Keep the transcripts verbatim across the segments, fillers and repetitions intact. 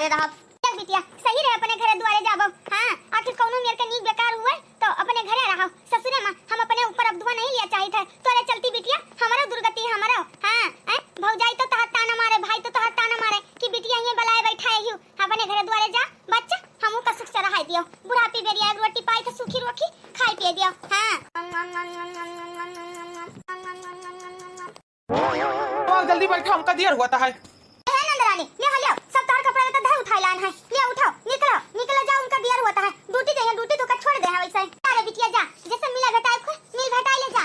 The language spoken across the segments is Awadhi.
रहब। ए बिटिया, सही रहे अपने घरे दुआरे जाबो। हाँ, आखिर कौनो मेर के नीक बेकार हुए तो अपने घरे रहो। ससुरे मा हम अपने ऊपर अब दुआ नहीं लिया चाहित है। तोरे चलती बिटिया हमरो दुर्गति है हमरो। हाँ, ए, भौजाई तो तोहर ताना मारे, भाई तो तोहर ताना मारे कि बिटिया हिये बलाए बैठा है हियो। अपने घरे दुआरे जा, बच्चा, हमहू का सुख से रहाई दियो। बुढ़ापी बेरिया एक रोटी पाई तो सूखी रोखी खाई पिए दियो। हाँ। आओ, जल्दी बैठो, हमका देर होत है। ए नंदरानी, ले हो, ले, सब तोहर कपड़ा लत्ता धर उठाई लान है। ले उठाओ, निकलो, निकलो, जाओ, उनका देर होत है। ड्यूटी जाइए, ड्यूटी तो का छोड़ दे है वैसे। अरे बिटिया जा, जैसे मिला भेटाई खो, मिल भेटाई ले जा।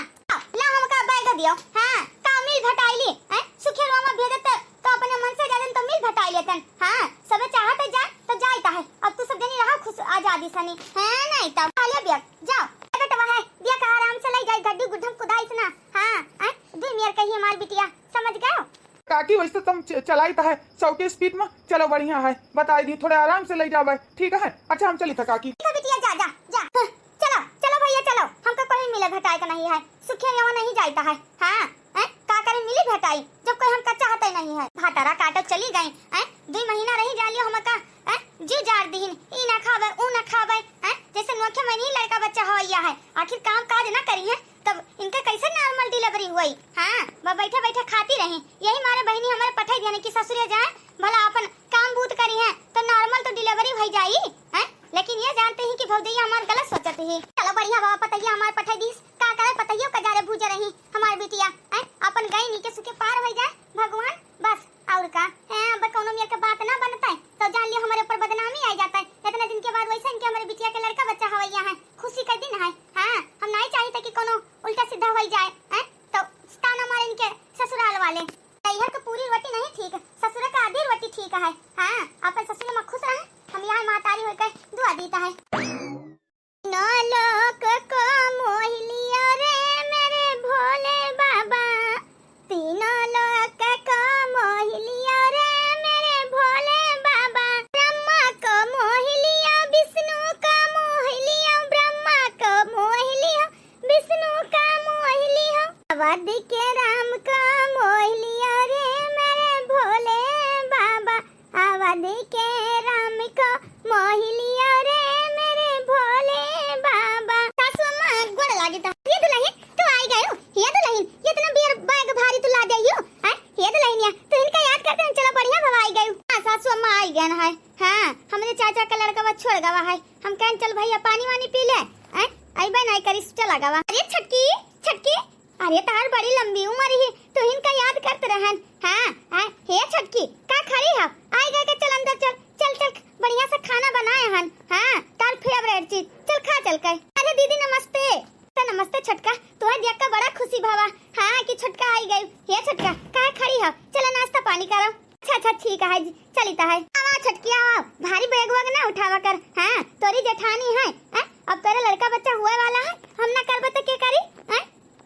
ला हमका बैग दियो। हाँ, का मिल भेटाई ली? हैं? सुखेलवा मा भेजत तो अपने मन से जादन तो मिल भेटाई लेतन। हाँ, सबे चाहत है जाए तो जाइत है। अब तू सब जनी रहा खुश आजादी सनी। हैं, नहीं तब। आ ले बैग, जाओ। ए बेटवा है, दिया का आराम से ले जाई, गड्डी गुड्ढम कुदाई सना। हाँ, हैं? दुई मेर कही हमार बिटिया, समझ गयो? काकी, वैसे तुम च-, चलाइत है सौ के स्पीड मा, चलो बढ़िया है, बताई दी, थोड़े आराम से ले जाओ भाई, ठीक है? अच्छा, हम चली था काकी। ठीक है बिटिया, जा, जा, जा। हाँ, चलो, चलो भैया, चलो, हमका कोई मिले भेटाए का नहीं है, सुखिया यहाँ नहीं जाइत है। हाँ, हैं? का करे मिली भेटाई, जब कोई हमका चाहते नहीं है। भातारा काटो चली गई, हैं? दुई महीना रही जा लियो हमका, हैं? जी जार दीहिन, ई ना खाबे, ऊ ना खाबे, हैं? जैसे नोखे में नहीं लड़का बच्चा हो गया है, आखिर काम काज ना करी है, तब इनके कैसे normal delivery हुई? हाँ, ब-, बैठे बैठे खाती रही। यही मारे बहिनी हमारे पठाई दिया कि ससुरे जाए, भला अपन काम बूत करी है, तो normal तो delivery भई जाई, हैं? लेकिन ये जानते ही कि भौजैया हमार गलत सोचत ही। चलो बढ़िया बाबा, पतैया हमार पठाई दीस, का करे पतैयो का जारे भूजे रही हमार बिटिया, हैं? अपन गई नी के सुखे पार हो जाए भगवान, बस। और का? हैं, अब कौनो मेर के बात ना बनता है, तो जान लियो हमारे ऊपर बदनामी आ जाता है। इतने दिन के बाद वैसे इनके हमारे बिटिया के लड़का बच्चा हवैया है, खुशी का दिन है। हाँ, हम नहीं चाहिए कि कोनो उल्टा सीधा हो जाए, हैं? तो ताना मारे इनके ससुराल वाले। नैहर के पूरी रोटी नहीं ठीक, ससुर के आधी रोटी ठीक है। हाँ, अपन ससुर में खुश रहे, हम यहाँ महतारी होकर दुआ दीता है। तीनों लोक को मोह लियो रे मेरे भोले बाबा, तीनों लोक को मोह लियो रे मेरे भोले बाबा। ब्रह्मा को मोह लियो, विष्णु को मोह लियो, ब्रह्मा को मोह लियो, विष्णु का मोह लियो। अवध के राम का मोह लियो रे मेरे भोले बाबा, अवध के राम का मोह लियो रे मेरे भोले बाबा। सासू अम्मा गोड़ लागी ता। ये दुल्हन, तू आई गयो? ये दुल्हन, ये इतना बेर बैग भारी तू ला दे यू? हैं? ये दुल्हनिया, तू इनका याद करते हैं, चलो बढ़िया भवा आई गयो। हाँ, सासू अम्मा आई गए है। हाँ, हमरे चाचा का लड़का बस छोड़ गवा है। हम कहन चल भैया पानी वानी पी ले। हैं? आई बहन आई करी चला गवा। अरे छटकी, छटकी, अरे तहार बड़ी लंबी उम्र ही, तू इनका याद करत रहन। हाँ, हाँ, हे छटकी, का खड़ी है? आई गए के चल अंदर चल, चल, चल, बढ़िया से खाना बनाए हन। हाँ, तार favourite चीज, चल खा चल के। अरे दीदी नमस्ते। तो नमस्ते छटका, तोहे देख के बड़ा खुशी भवा। हाँ, कि छटका आई गई। हे छटका, काहे खड़ी है? चला नाश्ता पानी करो। अच्छा, अच्छा, ठीक है जी, चलित है। आवा छटकी, आवा, भारी बैग वैग ना उठावा कर। हाँ, तोरी जेठानी है, हैं? अब तोरे लड़का बच्चा हुए वाला है, हम ना करबे तो के करी, हैं?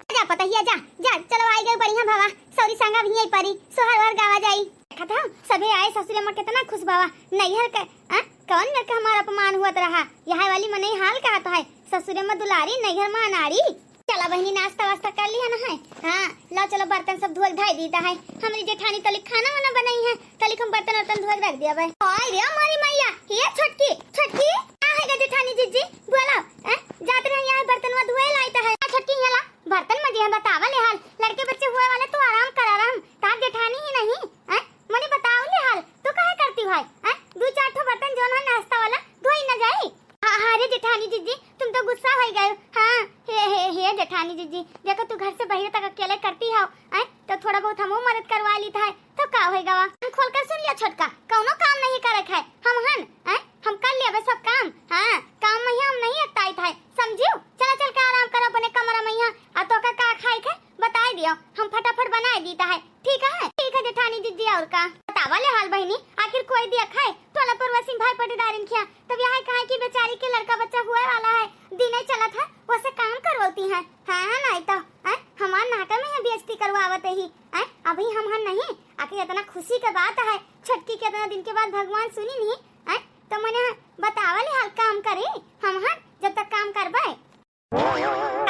जा पतहिया, जा, जा, चलो आई गई बढ़िया भवा, सौरी संगा भी यही परी, सोहर ओहर गावा जाई। देखत हो, सभे आए ससुरे में कितना खुश भवा, नैहर के, हैं? कौन मेर के हमार अपमान हुआ रहा, यहाँ वाली मनई हाल कहत है, ससुरे में दुलारी, नैहर में अनाड़ी। चला बहिनी, नाश्ता वास्ता कर लिया ना है? हाँ, लो चलो, बर्तन सब धोए धाई दीता है। हमरी जेठानी तलिक खाना वाना बनाई है, तलिक हम बर्तन वर्तन धोए रख दिया भाई। ओए रे हमारी मैया, ये छोटकी, छोटकी, का है गे जेठानी जीजी? बोलो, हैं? जात रहे यहाँ बर्तनवा धोए लाइत है। आ छोटकी, यहाँ ला, बर्तन मजे हैं, बतावा ले हाल। लड़के बच्चे हुए वाले तो आराम करा रहा हम, तार जेठानी ही नहीं, हैं? मने बताओ ले हाल, तू काहे करती भाई, हैं? दो चार ठो बर्तन जोन है नाश्ता वाला, धोई ना जाई। हाँ, हाँ, अरे जेठानी जीजी, तुम तो गुस्सा हो गए हो। हाँ, हे, हे, हे जेठानी जीजी, देखो तू घर से बाहर तक अकेले करती हो, हैं? तो थोड़ा बहुत हमहू मदद करवा ली था, तो का हो गवा? कान खोल कर सुन लिया छोटका, कौनो काम नहीं करे है, हम हन, हैं? हम कर लेबे सब काम, हाँ, काम में ही हम नहीं अकताई था, समझियो? चला चल के आराम करो अपने कमरा में यहाँ, आ तो का, का खाए के बताई दियो, हम फटाफट बनाए दीता है। ठीक है, ठीक है जेठानी जीजी, और का? बतावा ले हाल बहिनी, आखिर कोई दिया खाए, टोला पड़ोसी भाई पटीदारिन खिया, तब यहाँ कहा कि बेचारी के लड़का बच्चा हुए वाला है, दिन ही चलत है, वैसे काम करवती है। हाँ, हाँ, नहीं तो, हैं? हमार नाटा में यहाँ बेइज्जती करवावत ही, हैं? अभी हम हन नहीं, आखिर इतना खुशी के बात है, छटकी के इतना दिन के बाद भगवान सुनी नहीं, हैं? तो मने बतावा ले हाल काम करे, हम हन जब तक काम करबे।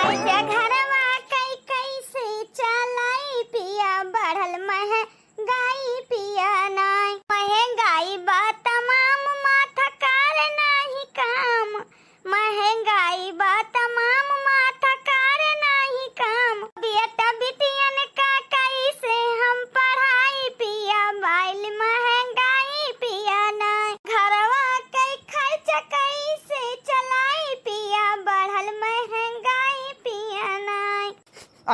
ऐसे घरवा कई कैसे चलाई पिया, बढ़ल महंगाई पिया नाई। महंगाई बा तमा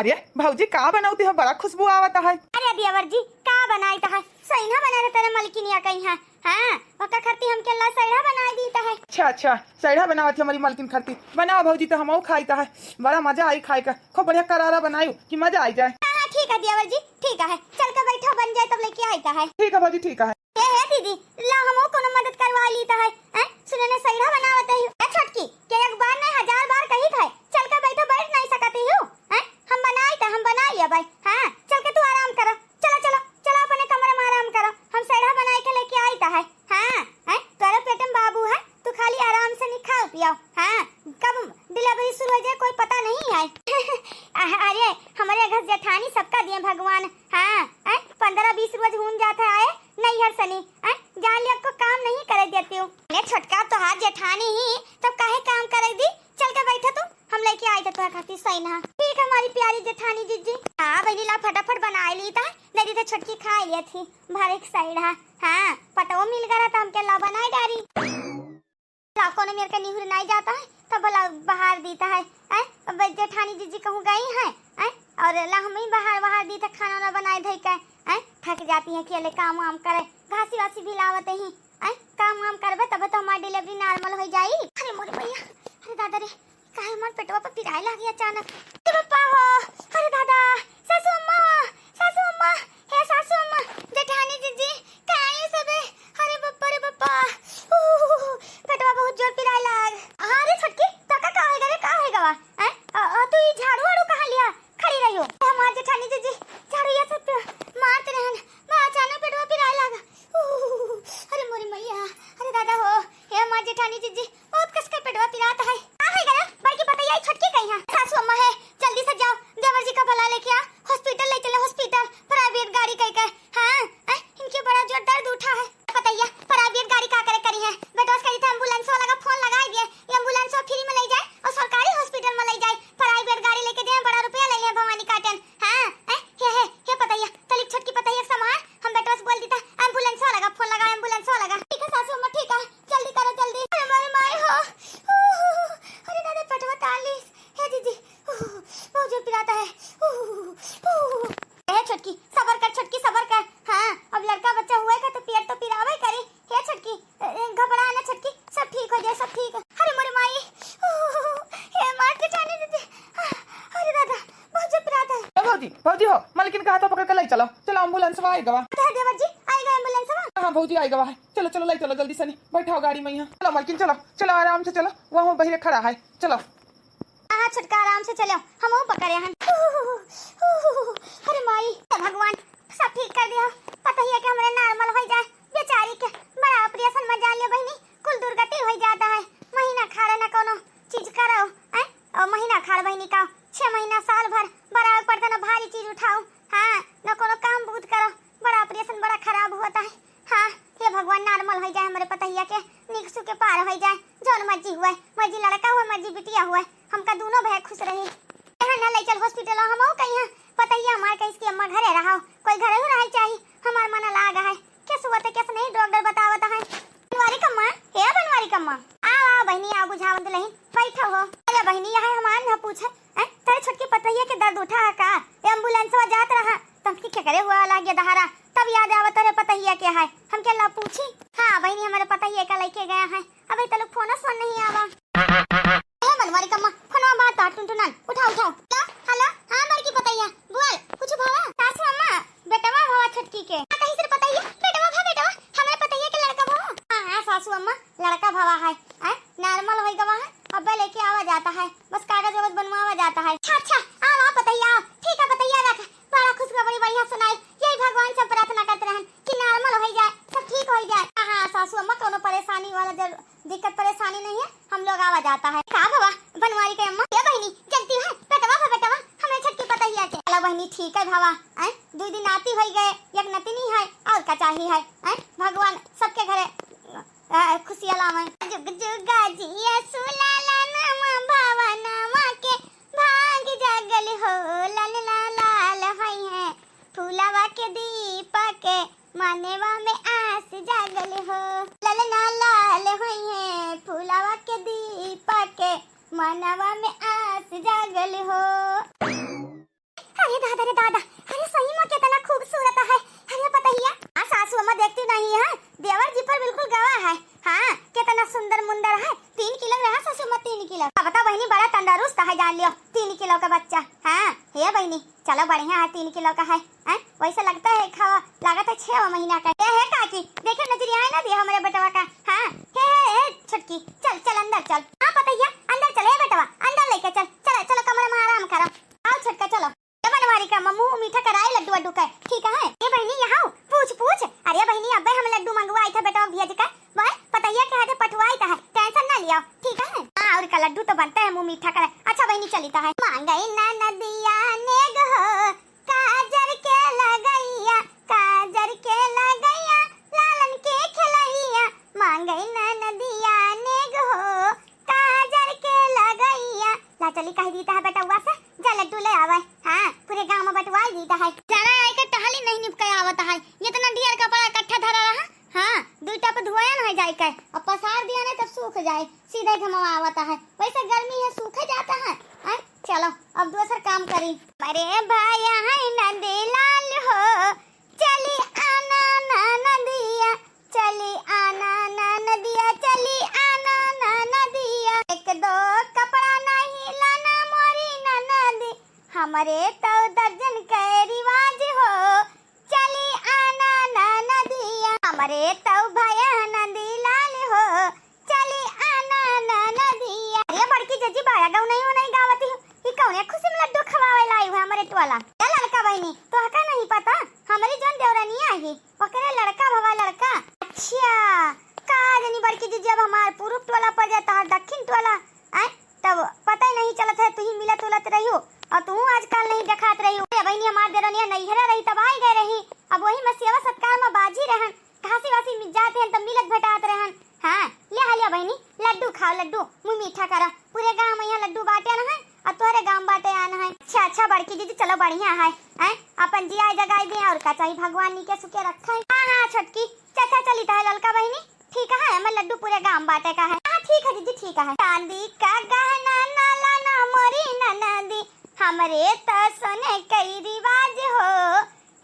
अरे भौजी, का बनाउती हो? बड़ा खुशबू आवत है। अरे देवर जी, का बनाइत है? सइन्हा बना रहे तेरे मलकिनिया कहीं है। हाँ, ओका खातिर हमके ला सइढ़ा बनाइ दीत है। अच्छा, अच्छा, सइढ़ा बनावत है हमारी मलकिन खातिर। बनाओ भौजी, तो हमहू खाइत है। बड़ा मजा आई खाए का। खूब बढ़िया करारा बनायो कि मजा आई जाए। हाँ, हाँ, ठीक है देवर जी, ठीक है। चल के बैठो, बन जाए तब लेके आइत है। ठीक है भौजी, ठीक है। ए, हे दीदी, ला हमहू कोनो मदद करवा लीत है। हैं? सुने ने सइढ़ा बनावत है। ए छोटकी, के एक बार नहीं हजार बार कहित है, चल के बैठो, बैठ नहीं सकत ही हो। हैं? हम बनाइत है, हम बनाइ लेबै। हाँ, चल के तू आराम करो। चलो, चलो, चलो अपने कमरे में आराम करो। हम सइढ़ा बनाइ के लेके आइत है। हाँ, हैं? तोरे पेट में बाबू है, तू खाली आराम से निखाओ पियाओ। हाँ, कब डिलीवरी शुरू हो जाए कोई पता नहीं है। अरे, हमरे घर जेठानी सबका दिए भगवान। हाँ, हैं? पन्द्रह बीस रोज हुन जात है आए नैहर सनी। हैं? जान लिया को काम नहीं करे देती हूँ। अरे छोटका तोहार जेठानी ही, तब काहे काम करे दी? चल के बैठा तू, हम लेके आइत है तोहरे खातिर सइन्हा। ठीक है हमारी प्यारी जेठानी जिज्जी। हाँ बहिनी, ला फटाफट बनाइ लीत है, दे दी तो छोटकी खाइ लेत ही भर एक सइढ़ा। हाँ, पतवो मिल गया तो हमके ला बनाइ डारी। ला कोनो मेर का निहुर नहीं जात है, तब भला बहार दीत है। हैं? अब जेठानी जिज्जी कहूँ गई है, हैं? और ला हम ही बहार, बहार दीत है, खाना वाना बनाए धई के, हैं? थक जाती है अकेले काम वाम करे, घासी वासी भी लावत ही, हैं? काम वाम करबे तब तो हमार डिलीवरी नॉर्मल हो जाई। अरे मोरे भैया, अरे दादा रे, काहे हमार पेटवा पर पिराए लागी अचानक। अरे पप्पा हो, अरे दादा, सासू अम्मा, सासू अम्मा, हे सासू अम्मा, जेठानी जिज्जी, काहे सबे? अरे बप्पा रे बप्पा, उह, पेटवा बहुत जोर पिराए लाग। अरे छोटकी, तोका का होई गवा, का होई गवा? हैं? अ, अ, तू ई झाड़ू वाड़ू कहाँ लिया खड़ी रही हो? हमार जेठानी जिज्जी, झाड़ू ये सब मारत रहन, बा अचानक पेटवा पिराए लाग। उह, अरे मोरी मैया, अरे दादा हो, हे हमार जेठानी जिज्जी, बहुत कस के पेटवा पिरात है। का है गया? बड़की पतैया छोटकी कहीं है। सासू अम्मा है, जल्दी से जाओ, देवर जी का भला लेके आ, हॉस्पिटल ले चले, हॉस्पिटल, प्राइवेट गाड़ी कह के। हाँ, ए, इनके बड़ा जोर दर्द उठा है। पतैया, प्राइवेट गाड़ी का करे करी है? बेटवा से कही था एम्बुलेंस वाला का फोन लगाइ दिए, एम्बुलेंस फ्री में ले जाए और सरकारी हॉस्पिटल में ले जाए। प्राइवेट गाड़ी लेके दे, बड़ा रुपया ले ले भवानी काटन। हाँ, ए, हे, हे, हे पतैया, तलिक छोटकी पतैया के संभाल, हम बेटवा से बोल देता, एम्बुलेंस वाला का फोन लगा, एम्बुलेंस वाला का। ठीक है सासू अम्मा, ठीक है, जल्दी करो, जल्दी। अरे मोरे माई हो, उह, अरे दादा, पेटवा तालीस। हे दीदी, उह, बहुत जोर पिराता है। उह, उह। ए छोटकी, सबर कर छोटकी, सबर कर। हाँ, अब लड़का बच्चा हुए का तो पेट तो पिरावे करी। हे छोटकी, ए, घबरा ना छोटकी, सब ठीक हो जाए, सब ठीक। अरे मोरे माई, उह, हे मार के जाने दीदी। अरे दादा, बहुत जोर पिराता है। ए भौजी, भौजी हो, मलकिन का हाथ पकड़ के ले चलो, चलो एम्बुलेंस में आई गवा। हाँ देवर जी, आई गवा एम्बुलेंस में। हाँ भौजी, आई गवा है, चलो चलो, ले चलो जल्दी सनी, बैठाओ गाड़ी में यहाँ। चलो मलकिन, चलो चलो, आराम से चलो, वहाँ बहिरे खड़ा है, चलो। हाँ छोटका, आराम से चलो, हमहू पकड़े हन। अरे माई, हे भगवान, सब ठीक कर दिया, पतहिया के हमरे नॉर्मल हो जाए। बेचारी के बड़ा ऑपरेशन में जान ले बहिनी, कुल दुर्गति हो जाता है। महीना खाड़े न कोनो चीज करो, हैं? और महीना खाड़ बहिनी का, छह महीना साल भर बड़ा पड़ता न भारी चीज उठाओ, हाँ, न कोनो काम बूत करो, बड़ा ऑपरेशन बड़ा खराब होता है। हाँ, हे भगवान, नॉर्मल हो जाए हमरे पतहिया के, निकसू के पार हो जाए, जौन मर्जी हुए, मर्जी लड़का हुए, मर्जी बिटिया हुए, हमका दोनों भाई खुश रही। यहाँ न ले चल हॉस्पिटल, हम कहीं पतहिया हमार कहिस कि अम्मा घरे रहो, कोई घरे ही रहे चाही, हमार मन लाग है, केस हुआ तो केस नहीं डॉक्टर बतावत है। बनवारी कम्मा, हे बनवारी कम्मा, आओ आओ बहिनी, आओ बुझावन दुलहिन, बैठो हो। अरे बहिनी, यहाँ हमार न पूछे, हैं? तेरे छोटकी पतहिया के दर्द उठा है का? एम्बुलेंसवा जात रहा, तब की केकरे हुआ लागे दहारा, तब याद आवत रे पतहिया के है, हम के ला पूछी। हाँ बहिनी, हमारे पतहिया का लेके गया है, अबे तलक फोन सोन नहीं आवा। ए बनवारी कम्मा, फोनवा बात तो टुनटुनान, उठाओ उठाओ। हेलो, हेलो, हाँ बड़की पतहिया, बोल, कुछ भवा? सासू अम्मा, बेटवा भवा छोटकी के। आ, कहीं से पतहिया, बेटवा भा बेटवा, हमारे पतहिया के लड़का भवा। हाँ हाँ सासू अम्मा, लड़का भवा है, हैं? नॉर्मल होई गवा है, अब्बे लेके आवा जाता है, बस कागज वागज बनवावा जाता है। अच्छा अच्छा, आओ आओ पतहिया आओ, ठीक है पतहिया रख, बड़ा खुशखबरी बढ़िया सुनाई, यही भगवान से प्रार्थना करते रहन कि नॉर्मल हो जाए, सब ठीक हो जाए। हाँ हाँ सासू अम्मा, कोनो परेशानी वाला जरूर दिक्कत परेशानी नहीं है, हम लोग आवा जाता है। का भवा बनवारी के अम्मा? ए बहिनी, जल्दी है, बेटवा भा बेटवा, हमें छोटकी पतहिया के। चलो बहिनी, ठीक है भवा, हैं? दो दिन आती होई गए, एक नतिनी है, और का चाहिए है, हैं? भगवान सबके घरे, अ, खुशियाँ लावे। जुग जुगा जिया सुलाला नामा भावा नामा के भाग जागल हो, लाल लाल लाल होई है फूलवा के दीपक के मनवा में आस जागल हो, ललना लाल होइहे फूलवा के दीपक के, मनवा में आस जागल हो। अरे दादा रे दादा, अरे सही में कितना खूबसूरत है। अरे पतोहिया, हाँ सासू अम्मा देखती नहीं है, देवर जी पर बिल्कुल गवा है। हाँ, कितना सुंदर मुंदर है। तीन किलो रहा सासू अम्मा, तीन किलो। अब तो बहिनी बड़ा तंदुरुस्त है, जान लियो, तीन किलो का बच्चा। हाँ हे बहिनी, चलो बढ़िया है, तीन किलो का है। हैं? वैसे लगता है खावा, लागत है छह महीना का। ए हे काकी, देखे नजरिया है ना दिया हमरे बेटवा का। हाँ हे हे हे छोटकी, चल चल अंदर चल। हाँ पतोहिया, अंदर चल हे बेटवा, अंदर लेके चल। चलो चलो कमरे में आराम करो। आओ छोटका चलो। ए बनवारी का मम्मू मीठा कराए लड्डू वड्डू का, ठीक है? ए बहिनी यहाँ पूछ पूछ। अरे बहिनी अबे हम लड्डू मंगवाई था बेटवा भेज के, वह पतोहिया के हाथे पठवाई था, टेंशन ना लियो, ठीक है? हाँ और का लड्डू तो बनता है मुँह मीठा कराए। अच्छा बहिनी चली तो है। मांगई ना नदिया नेग हो, काजर के लगैया, काजर के लगैया, लालन के खेलैया, मांगई ना नदिया नेग हो, काजर के लगैया। ला चली कह दी तहा बेटौआ से, जा लड्डू ले आवे। हाँ, पूरे गाँव में बंटवाई दी तहा। जरा आई के टहली नहीं निपके आवत है, इतना ढेर कपड़ा इकट्ठा धरा रहा। हाँ, दुई टप धोया न है जाई के, अब पसार दिया नहीं तब सूख जाए, सीधे घमवा आवत है। वैसे गर्मी है, सूखे जाता है। हैं? चलो, अब दूसर काम करी। अरे भाई, यहाँ नंदलाल हो, चली आना ना नदिया, चली आना ना नदिया, चली आना ना नदिया। एक दो कपड़ा नहीं लाना मोरी ननदी, हमरे तो दर्जन के रिवाज हो। चली आना ना नदिया, हमरे तो भया नंदलाल हो। चली आना ना नदिया। अरे बड़की जजी, बड़ा गौनई वनई गावत ही। ई कौने खुशी में लड्डू खवावे लाई हुआ हमरे टोला? ए लड़का बहिनी, तोहका नहीं पता? हमरी जौन देवरनिया ही, ओकरे लड़का भवा लड़का। अच्छा, का जानी बड़की जजी, अब हमार पूरब टोला पर जाता है, दक्षिण टोला। आय, तब पता ही नहीं चलत है, तू ही मिलत उलत रही हो और तू आजकल नहीं देखात रही हो। अरे बहिनी, हमार देवरनिया नैहरा रही तब आई गए रही, अब वही में सेवा सत्कार में बाजी रहन, घासी वासी में जात हैं तब मिलत भेटात रहन। हाँ, ले हालिया बहिनी, लड्डू खाओ, लड्डू, मुँह मीठा करा। पूरे गाँव में यहाँ लड्डू बाटे न है और तोहरे गाँव बाटे आन है। अच्छा, अच्छा बड़की दीदी, चलो बढ़िया है, हैं? अपन जिया जगाई दे और का चाहिए, भगवान नीके सुखे रखे। हाँ, हाँ छोटकी, चाचा चली तो है ललका बहिनी, ठीक है, हमें लड्डू पूरे गाँव बाटे का है। हाँ ठीक है दीदी, ठीक है। चांदी का गहना ना लाना मोरी ननदी, हमरे तो सोने कई रिवाज हो।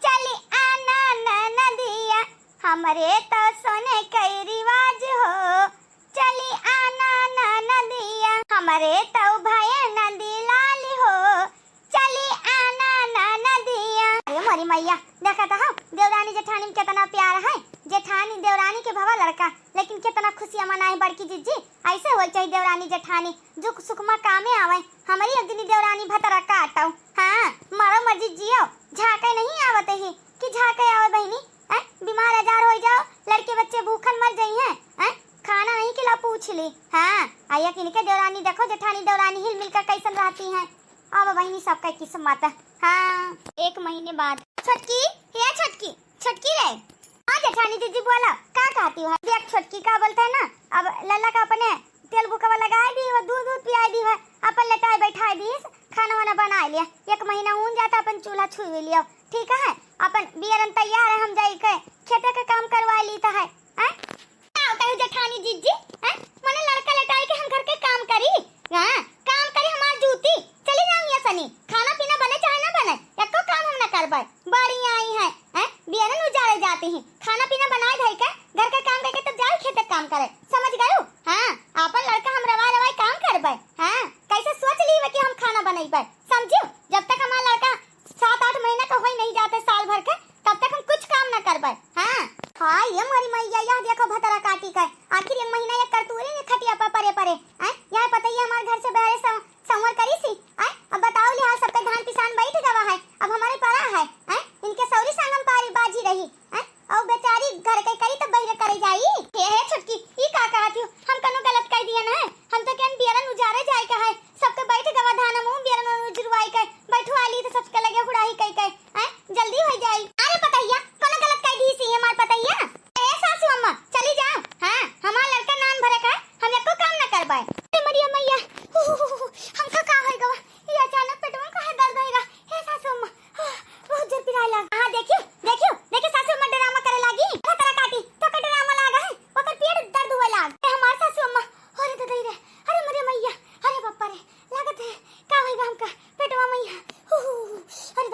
चली आना ना नदिया, हमरे तो सोने कई रिवाज हो। चली आना ना नदिया, हमरे तो भये नंदलाल हो। चली आना ना नदिया। अरे मोरी मैया, देखत हो देवरानी जेठानी में कितना प्यार है। जेठानी देवरानी के भवा लड़का, लेकिन कितना खुशियाँ मनाए बड़की जिज्जी। ऐसे होई चाहिए देवरानी जेठानी, जो सुखमा कामे आवे। हमारी एक दिनी देवरानी भतरा काटो। हाँ, मारो मर्जी जियो, झाँके नहीं आवत ही कि झाँके आवे बहिनी। हैं? बीमार आजार हो जाओ, लड़के बच्चे भूखन मर जाई हैं, हैं? खाना नहीं खिला पूछ ली। हाँ, आया कि इनके देवरानी देखो, जेठानी देवरानी हिल मिल कर कैसन रहती हैं। अब बहिनी सबका किस्मत। हाँ, एक महीने बाद। छोटकी, हे छोटकी, छोटकी रे। हाँ जेठानी दीदी बोला, का कहती हो? देख छोटकी का बोलता है ना, अब लल्ला का अपने तेल बुकवा लगाए दी, वो दूध दूध पियाए दी है, अपन लेटाए बैठाए दी, खाना वाना बनाए लिया। एक महीना हून जाता, अपन चूल्हा छुई लियो, ठीक है? अपन बियरन तैयार है, हम जाई के खेते के काम करवा ली तो है, हैं? का कहू जेठानी जिज्जी, हैं? मने लड़का लटाई के हम घर के काम करी? हाँ, काम करी हमार जूती। चली जाऊँ या सनी, खाना पीना बने चाहे ना बने, एको काम हम ना करबे। बड़ी आई है, हैं? बियरन उजारे जाती हैं, खाना पीना बनाए धई के, घर के काम करके तब जाए खेते काम करे, समझ गयू? हाँ, आपन लड़का हम रवाई रवाई काम करबे। हाँ, कैसे सोच ली कि हम खाना बनैबे, समझू? जब तक हमार लड़का सात आठ महीना का होई नहीं जाते साल भर के, तब तक हम कुछ काम ना करबे। हाँ। हाँ, ये मोरी मैया, यह देखो भतरा काटी का, आखिर एक महीना एक करतूरे ने खटिया पर परे परे, हैं? यहाँ पता ही हमारे घर से बहरे सं-, संवर करी सी, हैं? अब बताओ लिहाज सबके धान पिसान बैठ गवा है, अब हमारे परा है, हैं? इनके सौरी संगम पारी बाजी रही, हैं? और बेचारी घर के करी तो बहरे करे जाई। हे, हे छोटकी, ई का कहत हो? हम कनो गलत कह दिया ना है? हम तो केन बियरन उजारे जाए का है, सबके बैठ गवा धान, हम बियरन उजरवाई के बैठवा ली तो सबके लगे हुड़ाही कह के, हैं? जल्दी हो जाई। अरे पतैया, कोनो गलत कह दी सी हमार पतैया। ए सासू अम्मा, चली जाओ। हाँ, हमार लड़का नान भरे का, हम एको काम ना करबे। अरे मरिया मैया, हु, हु, हु, हु, हमका का होई गवा? ये अचानक पेटवा का है दर्द होई गा। हे सासू अम्मा, हु, बहुत जोर पिराए लाग। हाँ, देखियो, देखियो, देखियो सासू अम्मा ड्रामा करे लागी। भतरा काटी, तो का ड्रामा लाग है, ओकर पेट दर्द हुए लाग। ए हमार सासू अम्मा, अरे ददई रे, अरे मरिया मैया, अरे बापा रे, लागत है, का होई गा हमका? पेटवा मैया, हु, हु, हु, हु, अरे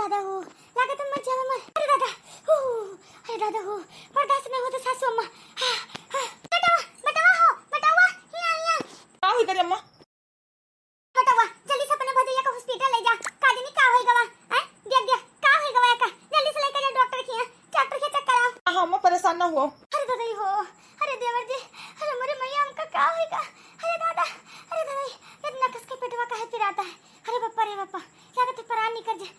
बर्दाश्त नहीं होता सासू अम्मा। हाँ, हाँ। बेटवा, बेटवा हो, बेटवा, हिया, हिया। का हुई करे अम्मा? बेटवा, जल्दी से अपने भौजैया का hospital ले जा। का जानी का होई गवा, हैं? देख, देख, का होई गवा एका? जल्दी से लेके जा डॉक्टर के यहाँ। डॉक्टर के चेक कराओ। हाँ, अम्मा, परेशान ना हो। अरे दादा हो, अरे देवर जी, अरे मोरे मैया, हमका का होई गा? अरे दादा, अरे दादा, इतना कस के पेटवा काहे पिराता है? अरे बप्पा रे बप्पा, लागत है परान निकल जाए।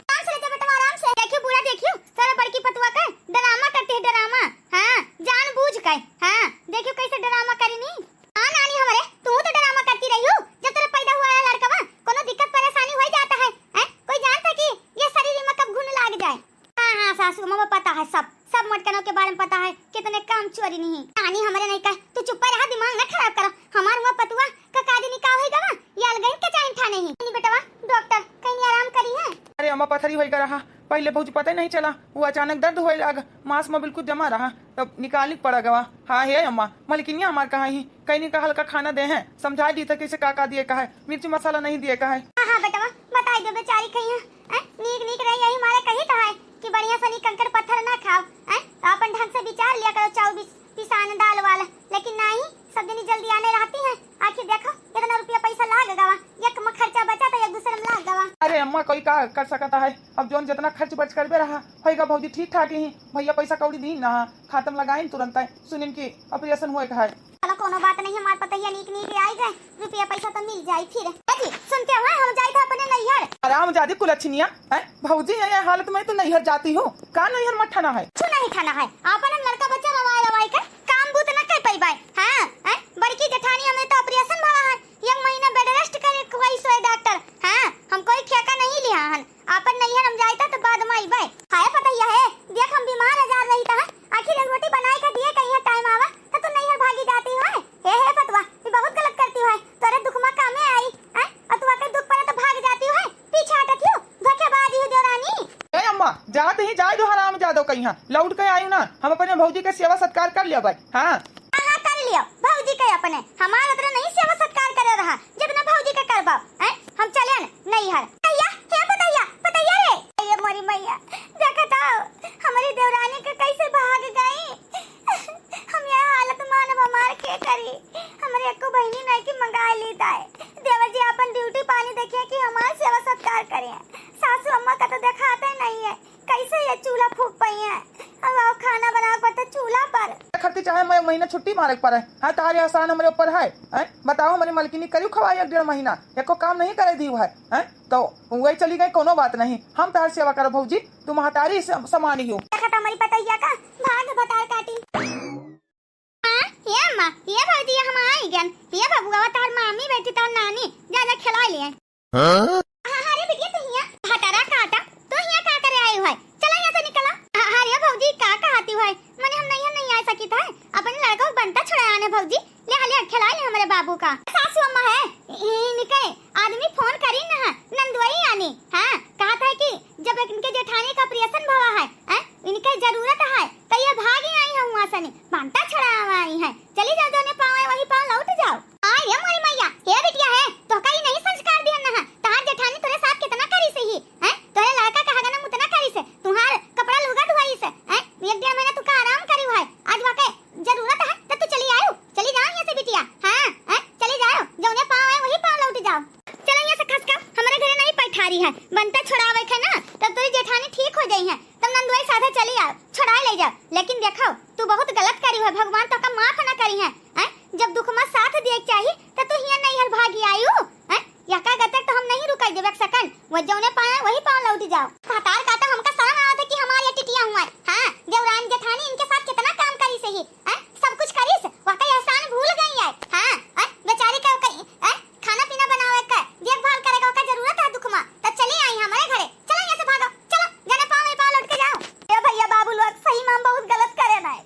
आराम से लेते बेटवा, आराम से। देखियो बूढ़ा, देखियो, तोरा बड़की पतुआ का ड्रामा करती है, ड्रामा। हाँ, जानबूझ के। हाँ, देखियो कैसे ड्रामा करी नी। हाँ नानी हमरे, तू तो ड्रामा करती रही हो, जब तोरा पैदा हुआ है लड़कवा, कोनो दिक्कत परेशानी हो जाता है, हैं? कोई जानता कि ये शरीर में कब घुन लाग जाए? हाँ, हाँ, सासू अम्मा, पता है सब, सब मोटकनों के बारे में पता है, कितने काम चोरी नहीं। नानी हमरे नहीं कह, तू चुप्पे रहा, दिमाग न खराब करो। हमार हुआ पतुआ का का जानी का होई गवा, ये अलगइन के चाइन ठाने ही। नहीं बेटवा, डॉक्टर कहीं आराम करी है। अरे अम्मा, पथरी होई गा रहा, पहले भौजी पता ही नहीं चला, वो अचानक दर्द होए लाग, मांस में बिल्कुल जमा रहा, तब निकाली पड़ा गवा। हाँ हे अम्मा, मलकिनिया हमार कहाँ ही, कहीं नहीं कहा हल्का खाना दे हैं, समझा दी था कैसे का का दिए का है, मिर्च मसाला नहीं दिए का है। हाँ, हाँ बेटवा, बताई दे बेचारी कहीं है, हैं? नीक नीक रही, यही मारे कही तो है कि बढ़िया सनी कंकड़ पत्थर ना खाओ, हैं? तो अपन ढंग से विचार लिया करो, चाउर बिस-, पिसान दाल वाला, लेकिन नहीं, सब जनी जल्दी आने रहती हैं। आखिर देखो, इतना रुपया पैसा लाग गवा, एक में खर्चा बचा तो एक दूसरे में लाग गवा। अरे अम्मा, कोई का कर सकता है, अब जोन जितना खर्च बर्च करबे रहा, होइगा भौजी ठीक ठाक ही, भैया पैसा कौड़ी दी ना, खातम लगाइन तुरंत है, सुनिन की ऑपरेशन हुए का है। चलो, कोनो बात नहीं, हमार पतैया नीक नीक आई गए, रुपया पैसा तो मिल जाई फिर। ए जी, सुनते हो, हम जाई था अपने नैहर। आराम जादी कुलछनिया, हैं? भौजी है ये हालत में, तू नैहर जाती हो? का नैहर मत ठाना है? कुछ नहीं ठाना है, अपन हम लड़का बच्चा रवाई रवाई कर काम बूत न कर पैबाय। हाँ, हैं? बड़की जेठानी हमें तो ऑपरेशन भवा है, एक महीना बेड रेस्ट करे कोई सोए डॉक्टर। हाँ, हम कोई ठेका नहीं लिया हन, आपन नैहर हम जाइता तो बाद में अइबे। हाय पतैया है, देख हम बीमार हजार रही था, आखिर एक रोटी बनाए का दिए कहीं टाइम आवा तो तू नैहर भागी जाती हो। हे, हे पतवा, ये बहुत गलत करती हो, तोरे दुख में कामे आई, हैं? और तू आके दुख पड़े तो भाग जाती हो, पीछे हटत हो, धोखेबाज हो देवरानी। ए अम्मा, जात ही जाए दो हराम जादो कहीं, लौट के आयु ना, हम अपने भौजी के सेवा सत्कार कर लिया भाई। हाँ। हाँ, हाँ, कर लियो, भौजी के अपने, हमार उतना नहीं सेवा सत्कार करे रहा, जितना भौजी के करबा, हैं? हम चले न, नैहर। भैया, हे पतैया, पतैया रे। ये मोरी मैया, देखा तो, हमारी देवरानी के कैसे भाग गई। हम यह हालत मानव हमार के करी, हमारे एको बहनी नहीं की मंगा ली दाए। देवर जी अपन ड्यूटी पानी देखिए कि हमार सेवा सत्कार करें, सासू अम्मा का तो देखाते नहीं है। कैसे ये चूल्हा फूक पई है? अब आओ खाना बनावे पड़ता चूल्हा पर। खर्ची चाहे मैं महीना छुट्टी मारे के पड़े। हाँ, तारे एहसान हमरे ऊपर है, हैं? बताओ, हमरी मलकिनी करियो खवाई एक डेढ़ महीना, एको काम नहीं करे दी है, हैं? तो वही चली गई, कोनो बात नहीं, हम तार सेवा करब भौजी, तू महतारी से समान ही हो। देखा था हमारी पतैया का भाग भतार काटी। हाँ, ये अम्मा, ये भौजी, हम आई गन। ये बबुआ, तार मामी बैठी, तार नानी, जा, जा, खिला लिए। हाँ? हाँ, हाँ, रे बिटिया, तू हिया। भतारा काटा, तू हिया का करे आई हुआ है? चला यहाँ से निकला। हाँ, हाँ, रे भौजी, का कहती हुआ है? मने हम नहीं, हम नहीं आ सकी था। अपन लड़का को बनता छुड़ा आने भौजी। ले, ले, खिला ले हमारे बाबू का। सासू अम्मा है, इनके आदमी फोन करी ना, नंदुआई आनी। हाँ, कहा था कि जब इनके जेठानी का ऑपरेशन भवा है, हैं? इनके जरूरत है, तो ये भागी आई है वहाँ से, नहीं, बनता छुड़ावा आई है। चली जाओ, जौने पाँव है, वही पाँव लौट जाओ। आ, ये मोरी मैया, ये बिटिया है, तोहका ई नहीं संस्कार दिहन ना है। तहार जेठानी तोरे साथ कितना करी से ही, हैं? तोरे लड़का का हगनम उतना करी से, तुहार कपड़ा लुगा धोई से, हैं? एक डेढ़ महीना तू का आराम करी है, आज वाके जरूरत है, तो तू चली आयु, चली जाओ यहाँ से बिटिया, हाँ, हैं? चली जाओ, जौने पाँव है, वही पाँव लौट जाओ। चलो यहाँ से खसका, हमारे घरे नहीं पैठारी है, बनता छुड़ावे के ना, तब तोरी जेठानी ठीक हो जाई है, तब नंदुआई साथे चली आओ, छुड़ाए ले जाओ। लेकिन देखो, तू बहुत गलत करी है, भगवान तोका माफ ना करी है, हैं? जब दुख में साथ दिए के चाही, तो तू हियां नैहर भागी आयु, हैं? यका गते तो हम नहीं रुकाई देबे एक सेकंड, वो जौने पाए वही पाँव लौट जाओ। भतार का तो हमका शर्म आवत है कि हमार ये टिटिया हुआ है। हाँ, देवरान जेठानी इनके साथ कितना काम करी से ही, हैं? सब कुछ करी से, वाका एहसान भूल गई है। हाँ, हैं? बेचारी का कहीं, हैं? खाना पीना बनावे का, देखभाल करे का, ओका जरूरत है दुख में, तो चली आई हमारे घरे। चलो यहाँ से भागो, चलो, जने पाँव में पाँव लौट के जाओ। ए भैया बाबू लोग, सही में हम बहुत गलत करे ना है।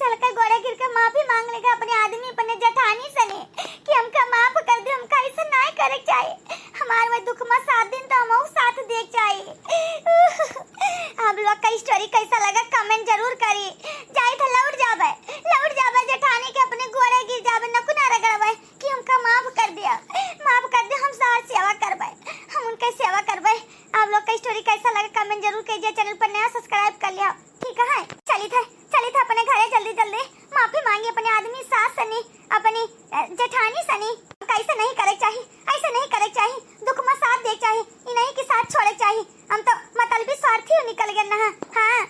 चल के गोड़े गिर के माफी मांग लेगा अपने आदमी, अपने जेठानी से ने कि हमका माफ कर दे, हमका ऐसे ना करे के चाहिए। हमारे वही दुख में साथ दिन तो हम साथ दे के चाहिए। comment जरूर कीजिए, channel पर नया subscribe कर लिया, ठीक है? चलित है, चलित है अपने घरे जल्दी जल्दी, माफी मांगी अपने आदमी सास सनी, अपनी अ, जेठानी सनी। हमका ऐसे नहीं करे चाही, ऐसे नहीं करे चाही, दुख में साथ दे चाही, इन्हीं के साथ छोड़े चाही। हम तो मतलबी स्वार्थी निकल गए ना। हाँ,